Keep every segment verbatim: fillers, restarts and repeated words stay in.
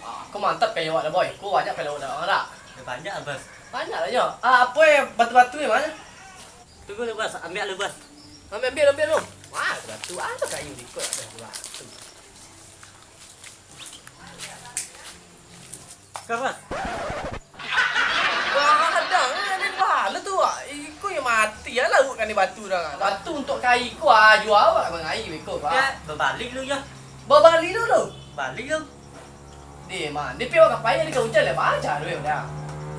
Ah, ko mantap kayo awak dah, Boy. Ko banyak kayo awak dah, dah. Banyak lah, Bos. Banyak lah, yo. Ah, apo eh, batu-batu eh, mano? Tunggu lu, Bos. Ambiak lu, Bos. Ambiak, ambiak, ambiak lu. Wah, batu, ado kayu di ko, ado batu. Ka, Bos. Wah, ado, eh, ado bala tu, wak. Iko yo mati, yo, lauak kan di batu dah. Batu untuak kayu ko, ah, jua awak mangai beko, Pak. Yo, babalik lu, yo. Babalik lu, lu. Balik lu. Deh, man. Deh, pi awak ka pai, deh, ka ujan lah, baca duit dah.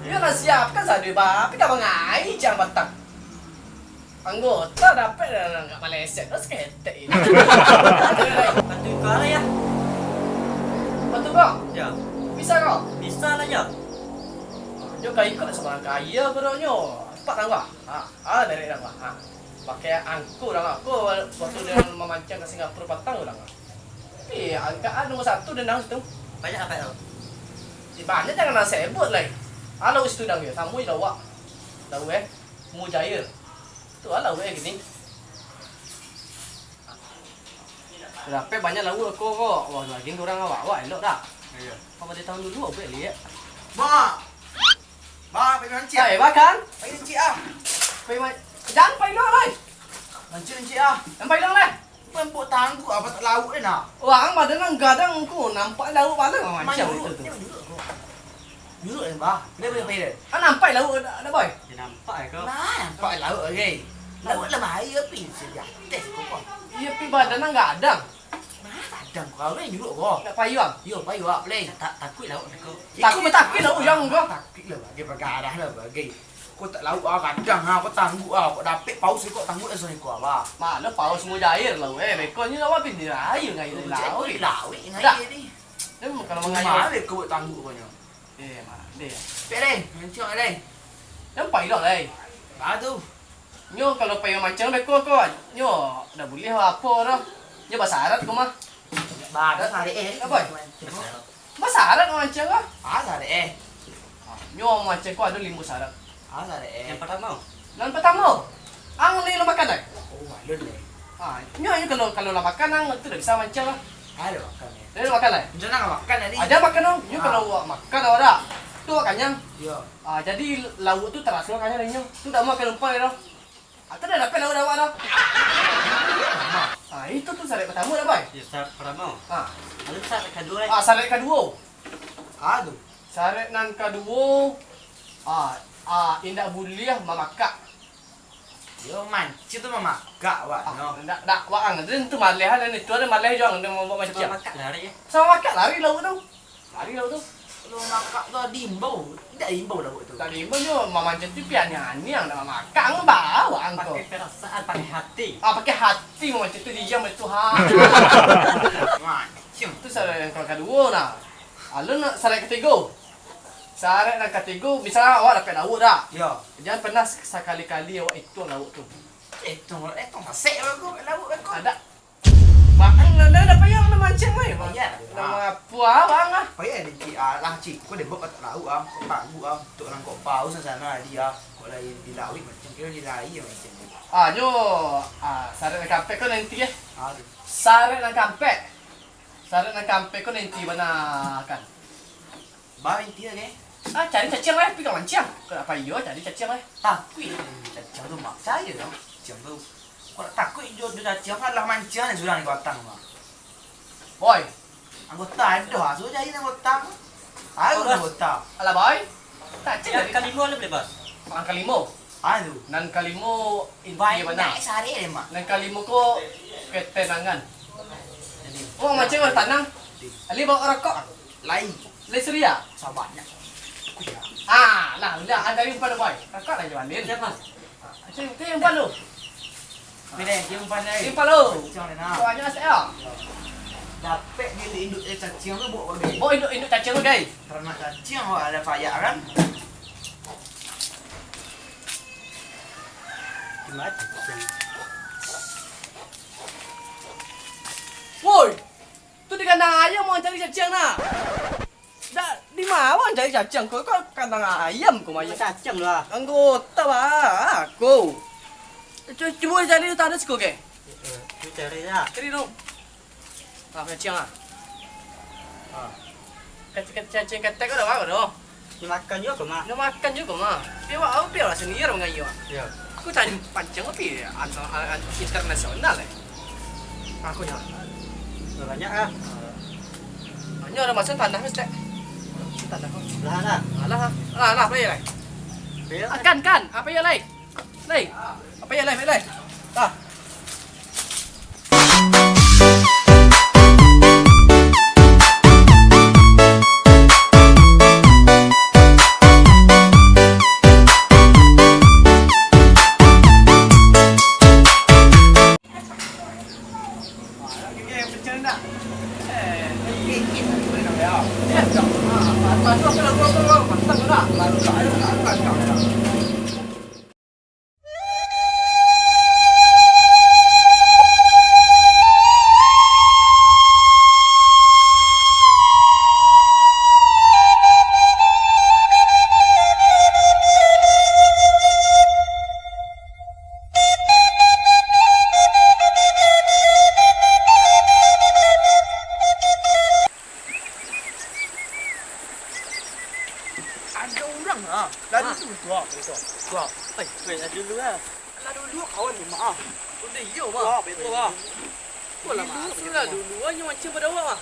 Yo lah siapkan saduit, Pak. Pi ka mangai jam batang. Anggota dapek dah, nggak maleset, terus ketek ini. Bantu kau lah, ya. Bantu kau? Ya. Bisa kau? Bisa lah, ya. Nyo ka iko sabarang kaya ko dah nyo. Cepat tangga. Ha, ha, derek tangga. Ha. Pakai angku dah ko. Waktu dia mamancang ka Singapura patang dah. Tapi angka nomor satu dan situ. Banyak apa tu? Di banyak jangan nak sebut lai. Alau situ dah yo. Samo je lawak. Tahu eh. Mujair. Tu alau eh gini. Dapek banyak lauak ko, ko. Wah, lagi urang awak, awak elok dah. Iyo. Apa dia tahun dulu, apa lihat? Ba! Ba, pai mancik. Eh, ba kan? Pai mancik ah. Pai ma-, jangan pai lo lai. Mancik, mancik ah. Jangan pai lo lai. Mampuk tangguak apa tak lauak eh nak? Wah, ang badan ang gadang ko, nampak lauak badan ang mancang itu tu. Main dulu ko. Duduk eh, bah. Dia boleh pai deh. Ah, nampak lauak dah, dah, Boy? Ya, nampak eh, kau. Nah, nampak lauak lagi. Lauak lah bahaya, pi. Siap tes kau, kau. Iya, pi badan ang gadang. Nah, gadang kau, eh, duduk kau. Nak payuang? Yo, payuang, play. Tak, takut lauak kau. Takut, takut lauak, jangan kau. Takut lah, bagai bagarah lah, bagai. Kau tak lauak ah, gadang ah, kau tangguak ah. Kau dapek paus kau tangguak langsung kau, bah. Malah paus mujair lauak, eh. Bekonyo awak pindah air ngai lauak. Lauak ngai ni. Dia kalau mangayo. Cuma kau buat tangguak kau nyo. Eh, mak, deh. Pek, leh. Mancang, leh. Nampak ilok, leh. Bah tu. Nyo kalau pai mancang beko ko, nyo dak buliah apo doh. Nyo basarat ko mah. Bah, dak sarik, eh. Apo? Basarat. Basarat mancang ko. Ah, sarik, eh. Nyo mancang ko ado limo sarat. Ah, sarik, eh. Yang pertama. Nan pertamo, ang lai lah makan lai? Oh, alun lai. Ha, nyo, nyo kalau, kalau lah makan, ang tu dah bisa mancang lah. Ado makan, eh. Dah makan lai? Jangan makan tadi. Ada makan dong. Nyo kalau awak makan awak dah. Tu awak kanyang. Iyo. Ah, jadi lauak tu taraso kanyang dari nyo. Tu dak mau makan umpan dah. Atau dah dapek lauak dah awak dah. Ah, itu tu sarat pertamo dah, Bai. Ya, sarat pertamo. Ah. Lalu sarat kaduo, eh? Ah, sarat kaduo. Ah, tu. Sarat nan kaduo, ah, ah, indak buliah mamakak. Yo, mancang tu mamakak, wak, ah, no. Ndak, ndak, wak, ang. Dia tu maleh, dan itu ada maleh juo, ang, dia mambaok mancang. Mamakak lari, eh. Samo mamakak lari lauak tu. Lari lauak tu. Kalau mamakak tu diimbau. Indak diimbau lauak tu. Indak diimbau nyo, mamancang tu pi aniang-aniang, ndak mamakak, ang, bawak ang tu. Pakai perasaan, pakai hati. Ah, pakai hati mamancang tu, diam itu, ha. Mancang. Tu sarat yang kaduo, nah. Alun nak sarat katigo. Sarat nan katigo, misalnya awak dapek lauak dah. Yo. Jangan pernah sakali-kali awak ituang lauak tu. Ituang, ituang masek awak ko, lauak ko. Ada. Bang, nan dah, dah payah nak mancang, weh. Payah. Nama apo, ah, bang, ah? Payah dikit, ah, lah, cik. Kau debok katak lauak, ah. Kau tangguak, ah. Tok nangkok paus sana dia, ah. Kok lai di lauik mancang, kiro di lai mancang. Ah, nyo, ah, sarat nan kampek ko nanti, eh. Ah, tu. Sarat nan kampek. Sarat nan kampek ko nanti bana kan. Bah, inti lah, eh. Ah, cari caciang lah, pi ka mancang. Kau nak pai yo, cari caciang lah. Takuik caciang tu, Mak. Picayo dong, caciang tu. Kau nak takuik jo, jo caciang, kan lah mancang ni surang di batang, Mak. Boy. Anggota ado, ah, suruh cari anggota. Tahu anggota. Alah, Boy. Caciang yang kalimo lah boleh, Bos. Yang kalimo. Ah, tu. Nan kalimo inti bana. Banyak sarik deh, Mak. Nan kalimo ko ketenangan. Oh, macam mana tanang? Ali bawa rokok. Lai. Lai suria. Sabanyak. Kuya. Ah, lah, lah, ada yang umpan, boy. Kakak lah jualin. Siapa? Ah, cari, cari umpan lu. Pilih, dia umpan, eh. Umpan lu. Cang, nah. Banyak, Stek, ya? Dapek dia induk, eh, cacing tu, bawa bagai. Bawa induk, induk cacing tu, guys. Taranak cacing, awak ada payak, kan? Woi! Tu di kandang ayam urang cari cacing, nah. Dak, di ma urang cari cacing ko? Ko kandang ayam ko, Mak. Cacing lah. Anggota bah, ko. Cu-, cubo cari tu, tak ada siko ke? Eh, tu cari lah. Cari tu. Ah, cacing ah. Ah. Cacing, cacing ketek ko dah bagus tu. Nyo makan juo ko, Mak? Nyo makan juo ko, Mak. Tapi awak, awak pi lah sendiri mangaia. Yo. Aku tadi pancing tapi antar, an-, internasional, eh. Aku nyo. Banyak ah. Nyo ada masuk tanah, Mas, Tek. Tanah ko. Lah, lah. Alah, alah, apo yo, lai? Apo yo, lai? Akan, kan? Apo yo, lai? Lai. Apo yo, lai? Lai. Tah. Ado urang lah. Lah dulu tu, ah, betul. Tu, ah. Ai, weh, lah dulu lah. Lah dulu kawan ni, Mak, ah. Udah iyo, Mak. Wah, betul lah. Kok lah masuk lah dulu, ah, nyo mancing pado awak, Mak.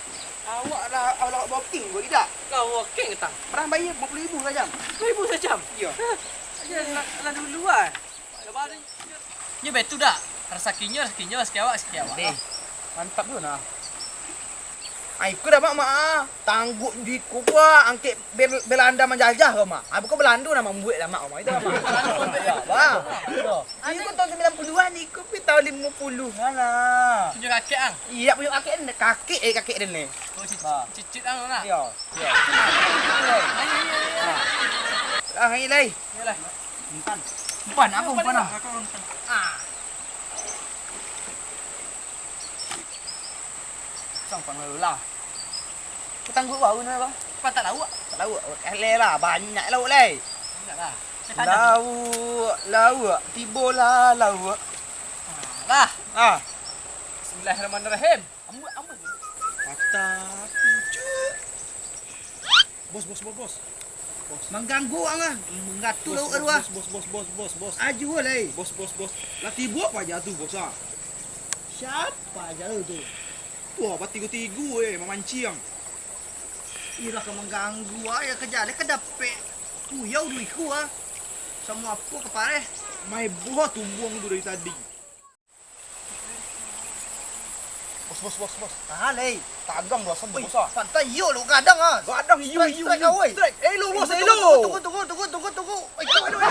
Awak lah, awak lah walking ko, tidak? Lah walking, tang. Pernah bayar lima puluh ribu sajam. Lima puluh ribu sajam? Iyo. Hah, lah, lah dulu lah. Nyo betu dak? Rasakinyo, rasakinyo, rasaki awak, rasaki awak. Deh. Mantap tu nah. Ai, iko dah, Mak, Mak, ah. Tangguak di iko, Mak. Angkek Bel-, Belanda manjajah ko, Mak. Ah, bukan Belanda nah mambuek lah, Mak, Mak. Itu lah, Mak. Belanda mambuek. Yo, Mak. Yo. Iko tahun sembilan puluhan, iko pi tahun limo puluhan lah. Punyo kakek, ang? Iyo, punyo kakek den. Kakek, eh, kakek den ni. Oh, cicit, cicit ang lah. Iyo. Iyo. Ayo, ayo, ayo. Ah, ayo, lai. Ayolah. Umpan. Umpan, apo umpan, ah? Ah. Sang pang lah. Ka tangguak baru ni, Bang. Pantak lauak. Pantak lauak. Eleh lah, banyak lauak, lai. Banyak lah. Lauak, lauak, tibolah lauak. Ah, lah. Ah. Bismillahirrahmanirrahim. Ambuak, ambuak. Patah pucuk. Bos, bos, bos, bos. Bos. Mangganggu ang ah. Manggatu lauak ka luar. Bos, bos, bos, bos, bos, bos. Aju lai. Bos, bos, bos. Lah tibo apo aja tu, bos, ah? Siapa aja tu? Wah, batigo-tigo, eh, mamanciang. Ilah ka mangganggu, ah, ya ka jaleh ka dapek. Kuyau duiku, ah. Samo apo ka pareh? Mai boh tumbuang tu dari tadi. Bos, bos, bos, bos. Ah, lai. Tagang dua sen, bos, ah. Pantai iyo lo gadang, ah. Gadang iyo, strike, iyo, strike, iyo. Strike. Eh, lo, bos, eh, lo. Tunggu, tunggu, tunggu, tunggu, tunggu. Eh, tunggu, tunggu.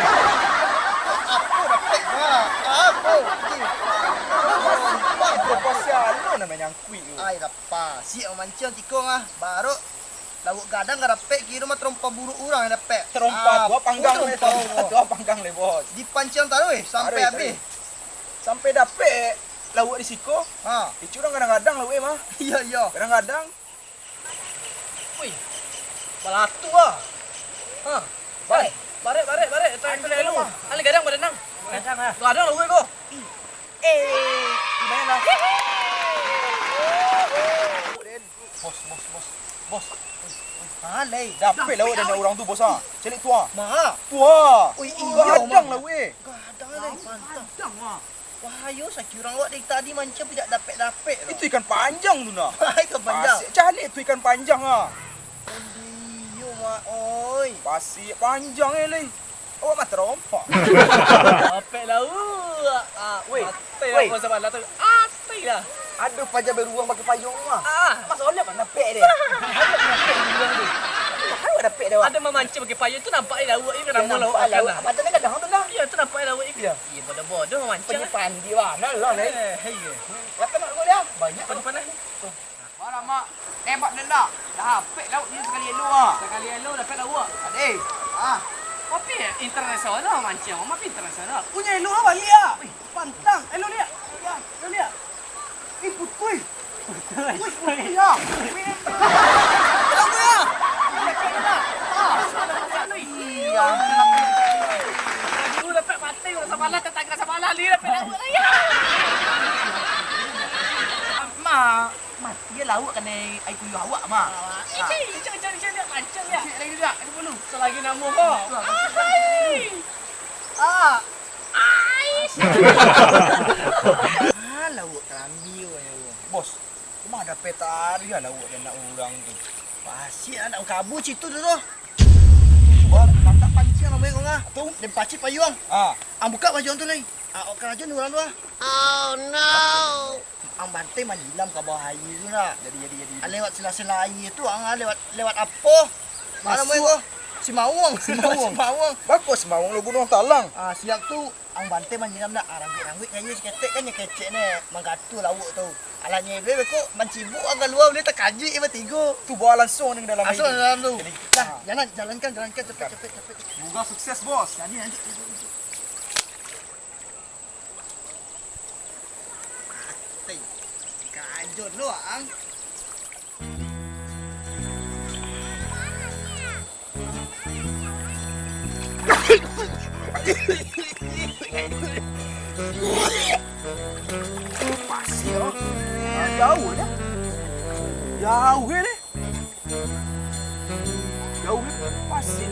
Apo dapek, ah? Apo? Apo? Apo? Apo? Apo? Ai, dapek. Siap mamanciang tikong, ah. Baru lauak gadang ka dapek, kiro mah tarompa buruak urang nan dapek. Tarompa tu panggang le, tarompa tu panggang le, bos. Dipanciang taruih sampai abih. Sampai dapek lauak di siko. Ha. Icu urang gadang-gadang lauak, eh, mah. Iyo, iyo. Gadang-gadang. Wih, balatu ah. Ha. Barek, barek, barek, barek. Tarik, tarik lu. Alih gadang badan nang. Gadang ah. Gadang lauak ko. Eh, lumayan lah. Bos, bos, bos. Bos. Ah, lai. Dapek lauak dari urang tu, bos, ah. Caliak tu, ah. Ma. Tu, ah. Ui, iyo, gadang lauak, eh. Gadang, lai, mantap. Gadang, ah. Wah, ayo, sakiro urang awak dari tadi manciang, tapi dak dapek-dapek doh. Itu ikan panjang tu, nah. Ikan panjang. Pasiak caliak tu ikan panjang, ah. Ondiyo, Mak, oi. Pasiak panjang, eh, lai. Awak mah tarompa. Dapek lauak. Ah, weh, matai weh. Lah, bos, sabalah tu. Atai lah. Ado paja beruang pakai payung, ah. Ah. Mas Oleh mana dapek deh? Ado dapek beruang tu. Dapek dah, Wak. Ado mamancing pakai payung tu, nampak di lauak je, kan, nama lauak lauak kan, lah. Mata ni kadang tu, nah. Iyo, tu nampak di lauak je. Iyo. Iyo, bodoh-bodoh mamancing. Pandai-pandai bana lah, Lai. Eh, iyo. Hmm, berapa nak gua dia? Banyak. Apa tu panas ni? Tuh. Wah, lamak. Tembak denda. Dah apek lauak ni sakali elo, ah. Sakali elo dapek lauak. Adeh. Ah. Tapi internasional mancing, Mak, tapi internasional. Punyo elo lah baliak, ah. Wih, pantang. Elo liak. Elo liak. Elo liak. Ih, putui. Putui. Wih, putui, ah. Wih, elo liak. Iya. Dulu dapek mati, urang sabalah, tetangga sabalah, ni dapek lauak lagi. Mak. Mati je lauak kanai aia kuyuah awak, mah. Awak. Ah. Icik, icik, icik, icik, icik, pancing, ya. Icik lagi juga, ada bulu. Selagi namo ko. Betul. Ahai. Ah. Ais. Ah, lauak kalambi ko, ya, ko. Bos, rumah dapek tarih lah lauak di anak urang tu. Pasik anak kabu situ tu, tu. Wah, mantap pancing lah, Bang, ko, ngah. Tu? Den pacik payuang. Ah. Ang buka payuang tu, Lai. Ah, okan ajo ni urang tu, ah. Oh, no. Ang Bantai manyilam ka bawah aia tu nak. Jadi, jadi, jadi. Ah, lewat sela-sela aia tu, ang, ah, lewat, lewat apo? Masuak. Anak murid ko. Simawuang. Simawuang. Simawuang. Bako Simawuang lo bunuang talang. Ah, siap tu, ang Bantai manyilam nak. Ah, rangguik-rangguik aia saketek kan, nyo kecek ne, manggatua lauak tu. Alah nyo beko mancibuk ang kalua, ulih takajuik batigo. Tu bawa langsung ni dalam aia. Langsung dalam tu. Jadi, dah, ah. Jalan, jalankan, jalankan, cepet, cepet, cepet. Semoga sukses, Bos. Jadi, lanjut, lanjut, lanjut. Mati. Kajo lo ang. Pasik, oh. Ah, jauah, dah. Jauah, deh. Jauah, pasik.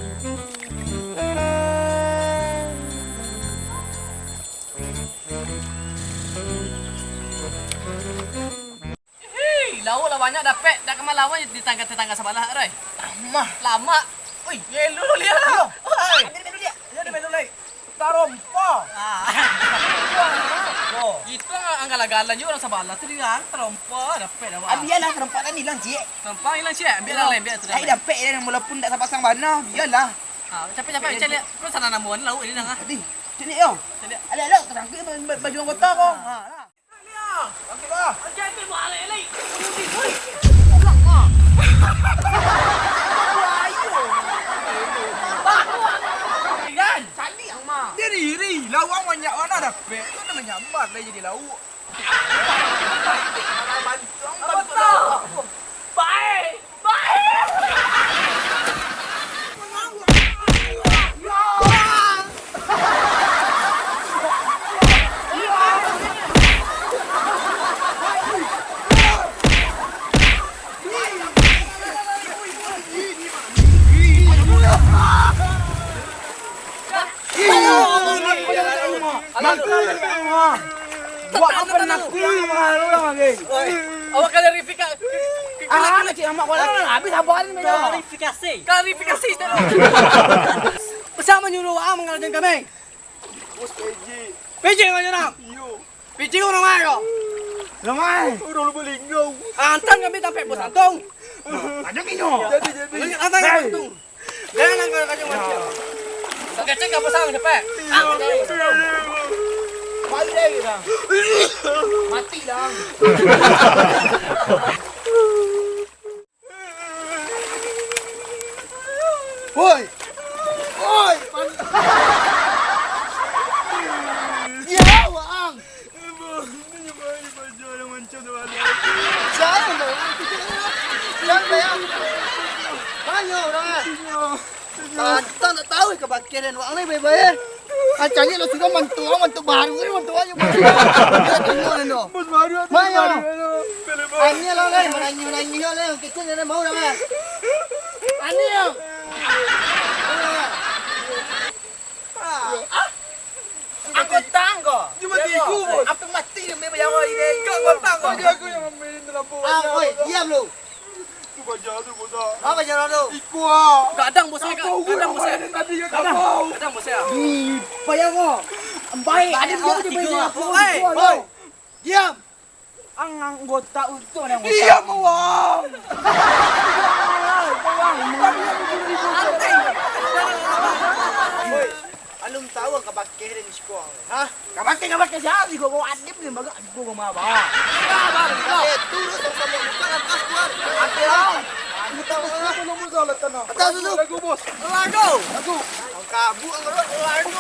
Hei, lauak lah banyak dapek, dak ka malawan di tetangga-tetangga sabalah, Rai. Lamah. Lamak. Oi, yelo liak. Yo. Oi. Ambil, ambil, ambil. Yo, ambil, ambil. Tarompa. Ah. Oh. Itu ang gala-gala jo urang sabalah tu, dia tarompa, dapek dah, Bang. Ambiaklah tarompa kan ilang, ciek. Tarompa ilang, ciek. Ambiaklah, ambiak tu dah. Ai, dapek dah, walaupun dak sapasang bana, bialah. Ah, capek-capek, cek liak. Kau salah namuan lauak ni dah, ah. Tadi, cek liak, yo. Cek liak. Alah, alah, tersangkut ba-, ba-, baju anggota kau. Ha, nah. Bangkit, bah. Bangkit, balik, lai. Dia diri, lawang banyak mana dapek. Tu dah menyambar lah jadi lauak. Bantu, bantu. Baik. Alah, buat apa nak kuih mahal orang lagi? Oi, awak klarifikasi. Ah, cik amak kau lah habis sabar ni, Mel. Klarifikasi. Klarifikasi, Ustaz. Siapa nyuruh awak mengalahin kami? Bos P J. P J kau nyerang? Iyo. P J kau orang mana kau? Orang mana? Orang Lubuk Linggau. Antan kami sampai Bos Antung. Ada minyo. Jadi, jadi. Antan kami Antung. Jangan langgar kacau manusia. Kacang ka pasang, capek. Ah, mati. Mati lah. Woi. Woi, pan-, dia awak, ang. Jangan, bang. Jangan, bang. Banyak orang, ah. Tantang tak tahu ke bakian wak ni, bye-bye. Ancaknyo lah sudah mantu, mantu baru ni, mantu ayo. Dia tengok ni, no. Bos baru, bos baru. Ania lah, lai, manangih-manangih lah, lai. Kecil ni mau dah, lai. Ania. Ah. Anggota ko. Cuma tigo, bos. Apa mati dia main bayawa ini? Kau anggota ko. Bagi aku yang main dalam. Ah, oi, diam lu. Tu baja tu, bos. Apa baja tu? Iko ah. Gadang, bos, gadang, bos. Tadi gadang. Gadang, bos. Ih, payah ko. Baik. Ada dia tu, baik. Oi, oi. Diam. Ang anggota utuh ni anggota. Diam, bos. Woi, alun tahu ka bakeh den siko. Hah? Ka bakeh, ka bakeh sia siko, kau adib ni, bagak siko kau mah, bah. Bah, bah, bah. Eh, turun sama-sama buka atas, keluar. Atas, lah. Atas, tu. Lagu, bos. Lagu. Lagu. Ang kabuk, ang kabuk. Lagu.